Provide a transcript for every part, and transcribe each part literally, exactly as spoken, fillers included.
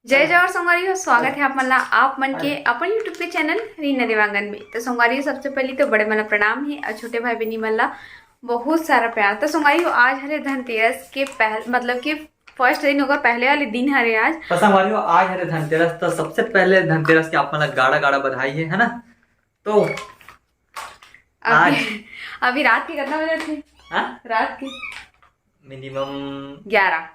जय जोहार संगवारी हो, स्वागत है आप मन ला, आप मन के अपन YouTube के चैनल रीना देवांगन में। तो संगवारी हो, सबसे पहले तो बड़े मन ला प्रणाम हे और छोटे भाई बहनी मन ला बहुत सारा प्यार। तो संगवारी हो, आज हरे धनतेरस के पहल-, मतलब कि फर्स्ट दिन होगा, पहले वाले दिन हरे आज। तो संगवारी हो, आज हरे धनतेरस, तो सबसे पहले धनतेरस के आप मन ला गाड़ा गाड़ा बधाई हे, है ना? तो अभी, आज अभी रात के कितना बजे थे? हाँ? रात के मिनिमम ग्यारह।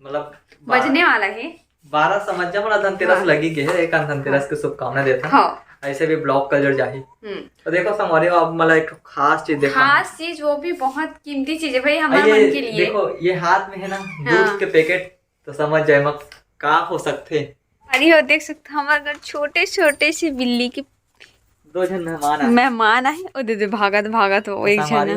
मतलब बजने वाला है। बारह समझ जा, बड़ा धनतेरस हाँ। लगी के है, एक धनतेरस हाँ। के शुभकामना देता। हाँ। ऐसे भी ब्लॉग कलर जाही। हम्म। तो देखो संगवारी हो, अब मतलब एक खास चीज देखो। खास चीज, वो भी बहुत कीमती चीज है भाई, हमारे मन के लिए। देखो, ये हाथ में है ना, हाँ। दूध के पैकेट, तो समझ जाए मत का हो सकते। अरे हो, देख सकते हो, हमारे घर छोटे छोटे से बिल्ली के दो झन मेहमान आए। मेहमान आए, ओ दे दे, भागत भागत वो एक झन।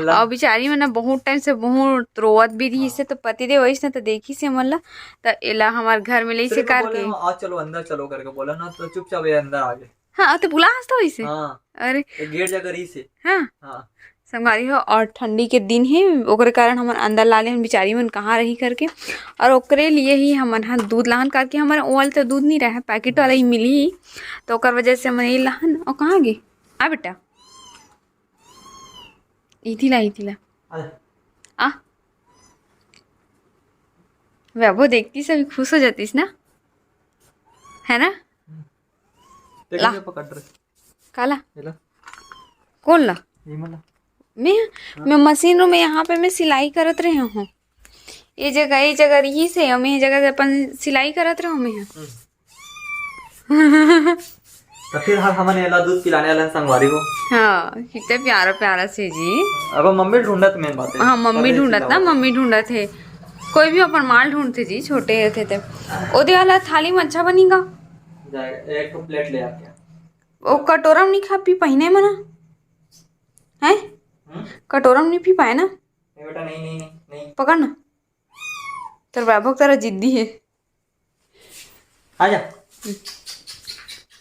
और बिचारी मन ना बहुत टाइम से बहुत रोवत भी रही से, हाँ। तो पति देव वही से तो देखी से मन ला, तो एला हमार घर में ले से करके। हाँ, चलो अंदर चलो करके बोला ना, तो चुपचाप ये अंदर आ गए। हाँ, तो बुला हंसता वही से। हाँ। अरे। गेट जगह रही से। हाँ। हाँ। संगवारी हो, और ठंडी के दिन हे, ओकरे कारण हमन अंदर ला लेहन, बिचारी मन कहाँ रही करके। और ओकरे लिए ही हमन ह दूध लाहन करके, हमर ओल तो दूध नहीं रहे, पैकेट वाला ही मिली, तो ओकर वजह से हमन ये लाहन। और कहाँ गे? आ बेटा, इथी ला, इथी ला। आ। वैभव देखती से भी खुश हो जातीस ना, है ना? ला। पकड़ रहे। काला? ये ला। कौन ला? ये मला। मैं, हाँ। मैं मशीन रूम में यहाँ पे मैं सिलाई करत रहे हूँ। ये जगह, ये जगह रही से, मैं ये जगह से अपन सिलाई करत रहे हूँ मैं। हम्म। तो फिर हम, हमन एला दूध पिलाने वाला संगवारी हो। हाँ, कितना प्यारा प्यारा से जी। अब मम्मी ढूंढत में बात है। हाँ, मम्मी ढूंढत ना, मम्मी ढूंढत है। कोई भी अपन माल ढूंढते जी, छोटे थे तब। ओदे वाला थाली में अच्छा बनेगा। एक प्लेट ले आके। ओ कटोरा में नहीं खा पी पाही ना मना? हैं? हम्म? कटोरा में नहीं पी पाए ना? नहीं बेटा, नहीं, नहीं, नहीं, नहीं। पकड़ ना। तेरा वैभव तेरा जिद्दी है। आजा।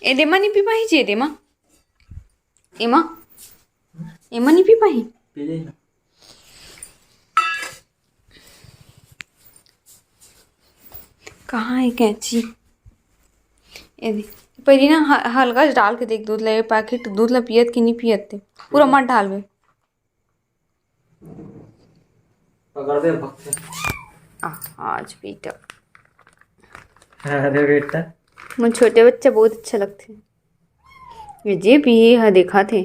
ए देमा नहीं पी पाही जी, ए देमा। एमा। एमा नहीं पी पाही। पी ले ना। कहाँ है कैंची? ए दे, पहली ना ह-, हल्का से डाल के देख दूध ला, ये पैकेट दूध ला पियत कि नहीं पियत ते। पूरा मत डालबे। पकड़ दे भक्ते। आ, आज बेटा। अरे बेटा। मोर छोटे बच्चा बहुत अच्छा लगते। ये जे पिए ह देखा थे।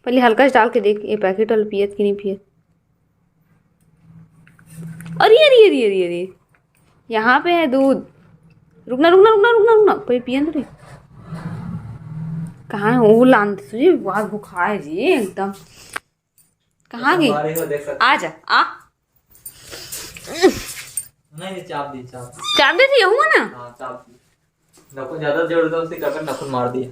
पहले हल्का से डाल के देख, ये पैकेट वाला पियत कि नहीं पियत। अरे, अरे, अरे, अरे, अरे। यहाँ पे है दूध। रुकना, रुकना, रुकना, रुकना, रुकना। पहले पियन दे। कहाँ है? वो लान दे तुझे, बहुत भूखा है जी, एकदम। कहाँ गई? आ जा, आ। नहीं, नहीं, चाप दी, चाप दी। चाप दे थी, यहू ना? हाँ, चाप दी। नखुन ज्यादा जोर दो, उसे ककर नखुन मार दिया।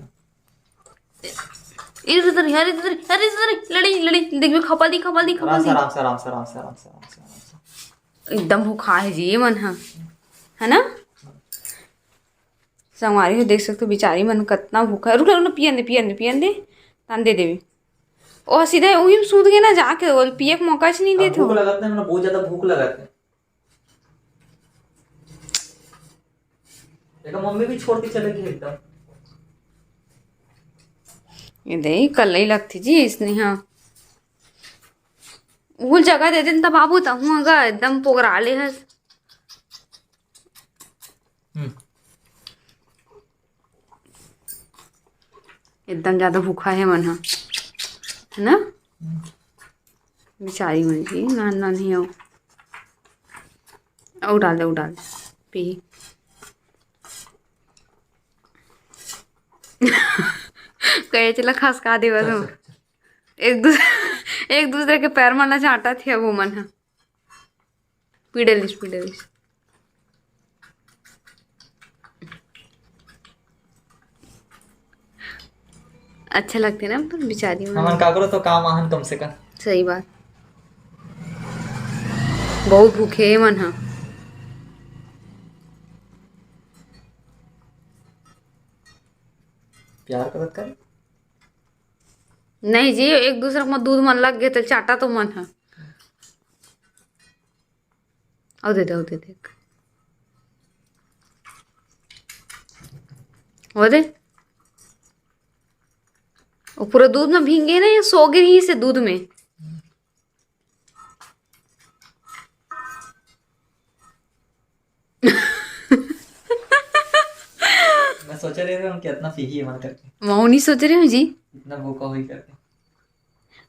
इधर, इधर, अरे, इधर, अरे, इधर, लड़ी, लड़ी, देख, मैं खपा दी, खपा दी, खपा दी। आराम से, आराम से, आराम से। एकदम भूखा है जी, ये मन हा, है ना? संगवारी हो, देख सकते हो, बिचारी मन कतना भूखा है। रुक, रुक, पियन दे, पियन दे, पियन दे, तान दे देवी। ओ सीधा वही में सूत गए ना जाके, वो पिए के मौका च नहीं देत हो। भूख लगत है, मतलब बहुत ज्यादा भूख लगत है। देखो, मम्मी भी छोड़ के चले गई एकदम। ये दे, कल ही लगती जी इसने, हाँ। उहुल जगह दे देन त बाबू, तहूँ अगर एकदम पोगराले हस। हम्म। एकदम ज्यादा भूखा है मन हा, है ना? हम्म। बिचारी मन जी, नान नान ही हो। अउ डाल दे, अउ डाल दे, पी। कहे चला खसका देवत हो। अच्छा, अच्छा। एक दूसरे, एक दूसरे के पैर मन ला चाटत हे अब वो मन ह। पी डलिस, पी डलिस। अच्छा लगथे ना, पर बिचारी मन। हमन काकरो तो काम आहन कम से कम। सही बात। बहुत भूखे हे मन ह। प्यार करत कर। नहीं जी, एक दूसरे के दूध मन लग गए तो चाटा तो मन है। अउ दे दे, अउ दे दे। वो दे, वो पूरा दूध में भींग गए ना, ये सो गई से दूध में। मैं सोच रहे हूँ कि इतना पीही है मन करके। मैं नहीं सोच रही हूँ जी। इतना भूखा हुई करके।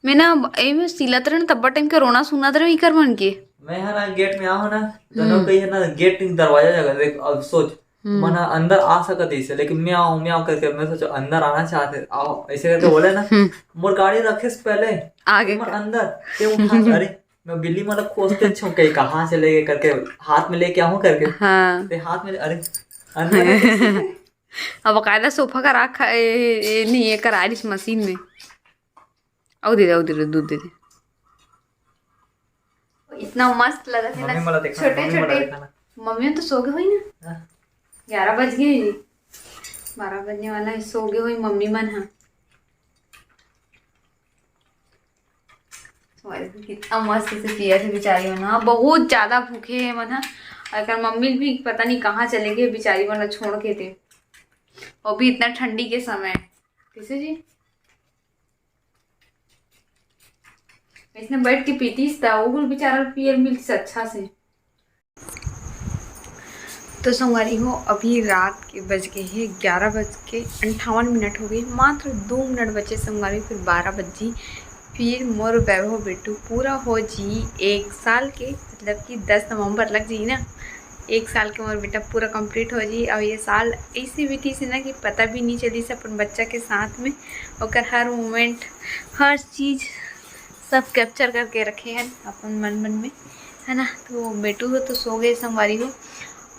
मैं ना, ए में सिलत रहे ना, तब्बा टाइम के रोना सुनत रहे इकर मन के। मैं है ना गेट में आऊँ ना, दोनों हम्म। कही है ना गेट दरवाजा जगह देख, अब सोच, हम्म। मन अंदर आ सकत है इसे, लेकिन मैं आऊँ, मैं आऊँ करके मैं सोचो अंदर आना चाहते, आओ ऐसे करके बोले ना, हम्म। मोर गाड़ी रखे से पहले आगे मन कर। अंदर ते उठा, अरे मैं बिल्ली मतलब खोजते छो कहीं कहाँ से लेके करके हाथ में लेके आऊँ करके। हाँ। ते हाथ में, अरे अंदर अब बकायदा सोफा का रखा ए, ए, नहीं, ये करा रही मशीन में। आओ दे दे, आओ दे दे, दूध दे दे। इतना मस्त लगा थे ना, मम्मी मला देखा, छोटे मम्मी मला छोटे। देखा ना। मम्मी तो सो गए हुई ना। हाँ। ग्यारह बज गए जी, बारह बजने वाला है, सो गए हुई मम्मी मन। हाँ, कितना मस्त से पिया थे बेचारी मन। हाँ, बहुत ज्यादा भूखे है मन। हाँ, अगर मम्मी भी पता नहीं कहाँ चले गए बेचारी मन छोड़ के थे, वो भी इतना ठंडी के समय। कैसे जी? इसने बैठ के पीतीस था, वो बेचारा पियल मिलतीस अच्छा से। तो संगवारी हो, अभी रात के बज गए हैं ग्यारह बज के अंठावन मिनट हो गए, मात्र दो मिनट बचे संगवारी, फिर बारह बजी, फिर मोर वैभव बेटू पूरा हो जी एक साल के, मतलब कि दस नवंबर लग जी ना, एक साल के मोर बेटा पूरा कंप्लीट हो जी। और ये साल ऐसे बीतीस ना कि पता भी नहीं चलीस अपन बच्चा के साथ में, ओकर हर मोमेंट, हर चीज़ सब कैप्चर करके रखे हैं अपन मन मन में, है ना। तो बेटू हो तो सो गए संगवारी हो,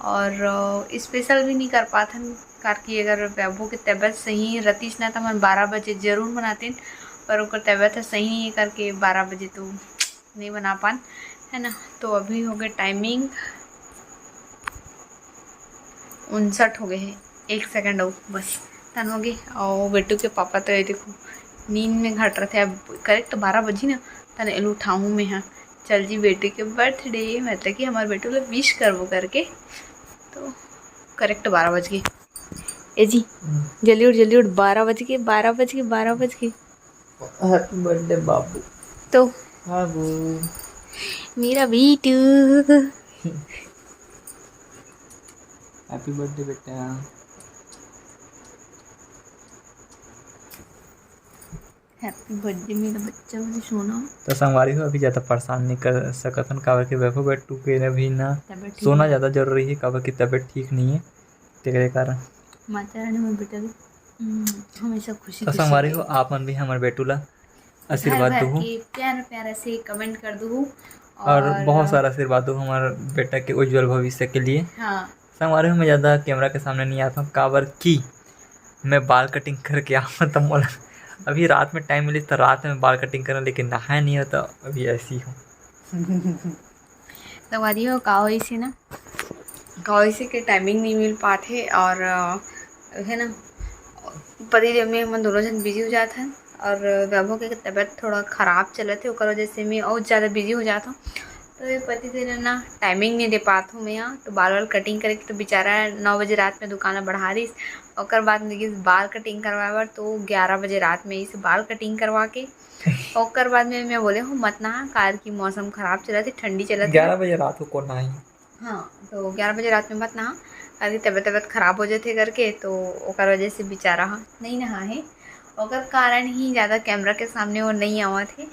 और स्पेशल भी नहीं कर पाथन, काकि अगर वैभव के तबीयत सही रहतीस ना तो हमन बारह बजे जरूर बनातेन, पर ओकर तबीयत ह सही नहीं है करके बारह बजे तो नहीं बना पान, है ना। तो अभी हो गए टाइमिंग उनसठ हो गए हैं, एक सेकंड और बस, तन हो गए। और बेटू के पापा तो ये देखो नींद में घट रहे थे, अब करेक्ट बारह बजी ना, तन एल उठाऊँ मैं। हाँ, चल जी, बेटू के बर्थडे, मतलब कि हमारे बेटू ला विश करबो करके, तो करेक्ट बारह बज गए। ए जी, हम्म। जल्दी उठ, जल्दी उठ, बारह बज गए, बारह बज गए, बारह बज गए। हैप्पी बर्थडे बाबू। तो बाबू। मेरा बेटू। हैप्पी बर्थडे बेटा। हैप्पी बर्थडे मेरा बच्चा, मेरा सोना। तो संगवारी हो, अभी ज़्यादा परेशान नहीं कर सकत हन, काबर कि वैभव बेटू के अभी ना तबीयत ठीक सोना नहीं। ज़्यादा जरूरी है, काबर कि तबीयत ठीक नहीं है, तेकरे कारण। माता रानी मोर बेटा भी, हम्म, हमेशा खुशी तो खुशी संगवारी हो, रहे। आप मन भी हमर बेटू ला आशीर्वाद भर दुहू। के प्यारा प्यारा से कमेंट कर दुहू और और बहुत सारा आशीर्वाद दुहू हमर बेटा के उज्जवल भविष्य के लिए। हाँ। संगवारी हो, मैं ज़्यादा कैमरा के सामने नहीं आता हूँ, काबर कि मैं बाल कटिंग करके आऊँ, तब मोला अभी रात में टाइम मिली तो रात में बाल कटिंग करना, लेकिन नहाए नहीं हो तो अभी ऐसी हूँ। संगवारी हो, का होइस हे ना, का होइस हे कि टाइमिंग नहीं मिल पात हे और, अ, है ना, पति देव में हमन दोनों जन बिजी हो जात हन और वैभव के तबीयत थोड़ा खराब चलत हे, ओकर वजह से मैं और ज़्यादा बिजी हो जात हूँ। तो ये पति देव ने ना टाइमिंग नहीं दे पात हूँ मैं यहाँ, तो बाल वाल कटिंग करे के तो बेचारा नौ बजे रात में दुकान ला बढ़ा दिस। ओकर बाद में गिस बाल कटिंग करवाए बर, तो ग्यारह बजे रात में इसे बाल कटिंग करवा के ओकर बाद में मैं बोले हूँ मत नहा, काबर कि मौसम खराब चलत हे, ठंडी चलत हे। ग्यारह बजे रात को कौन नहाही? हाँ, तो ग्यारह बजे रात में मत नहा, काबर कि तबीयत, तबीयत खराब हो जाथे करके, तो ओकर वजह से बेचारा ह नहीं नहा हे। ओकर कारण ही ज़्यादा कैमरा के सामने वो नहीं आवत हे।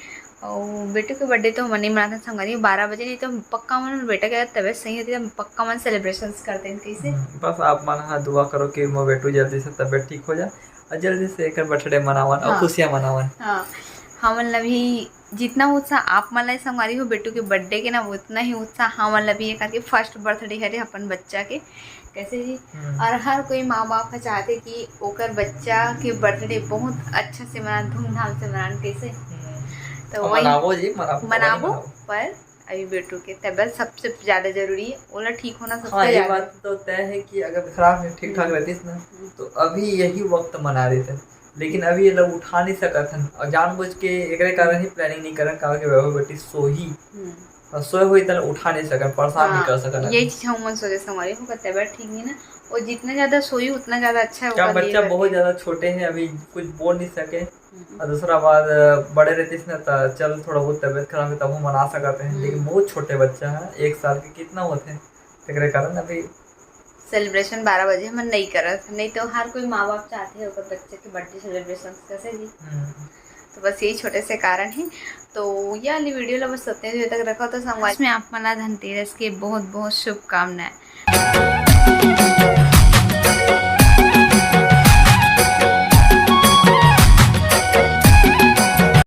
और बेटू के बर्थडे तो हमन नहीं मनाते संगवारी, बारह बजे, नहीं तो पक्का मन बेटा के तबीयत सही होती तो हम पक्का मन सेलिब्रेशन करते हैं। कैसे? हम्म, बस आप मन ह दुआ करो कि मोर बेटू जल्दी से तबीयत ठीक हो जाए। और जल्दी से एकर बर्थडे मनावन और हाँ। खुशियाँ मनावन। हाँ, हमन ला भी जितना उत्साह आप मन ला संगवारी हो बेटू के बर्थडे के ना, उतना ही उत्साह हमन ला भी हे, काबर कि फर्स्ट बर्थडे हरे अपन बच्चा के। कैसे जी? हम्म। और हर कोई माँ बाप ह चाहथे कि ओकर बच्चा के बर्थडे बहुत अच्छा से मनान, धूमधाम से मनान। कैसे? हम्म। तो और वही मनाबो जी, मनाबो, मनाबो, मनाबो। पर अभी बेटू के तबीयत सबसे ज्यादा जरूरी है, ओला ठीक होना सबसे हाँ, ये ज्यादा। बात तो तय है कि अगर खराब है, ठीक ठाक हम्म। रहतीस ना, हम्म। तो अभी यही वक्त मना रहे थे, लेकिन अभी ये लोग उठा नहीं सकत हन, और जानबूझ के एकरे कारण ही प्लानिंग नहीं करन, काबर कि वैभव बेटी सोही, हम्म। और सोए हुई तन उठा नहीं सकन, परेशान नहीं हाँ, कर सकन ये अभी। चीज हम मन सोचे संगवारी हो, तबीयत ठीक नहीं ना, वो जितना ज्यादा सोई उतना ज्यादा अच्छा है क्या ओकर लिए बच्चा करके। बहुत ज्यादा छोटे हैं, अभी कुछ बोल नहीं सके। हम्म। और दूसरा बात, अ, बड़े रहते इसने त चल थोड़ा बहुत तबियत खराब है तब वो मना सकते हैं, लेकिन बहुत छोटे बच्चा है, एक साल के कितना होते हैं, तेकरे कारण अभी सेलिब्रेशन बारह बजे हमन नहीं करत, नहीं तो हर कोई माँ बाप चाहते हैं ओकर बच्चे के बर्थडे सेलिब्रेशन कैसे जी। हम्म, तो बस यही छोटे से कारण है। तो ये वाली वीडियो ला बस सत्ते दिन तक रखो। तो संगवारी में आप मन ला धनतेरस के बहुत बहुत शुभकामनाएं।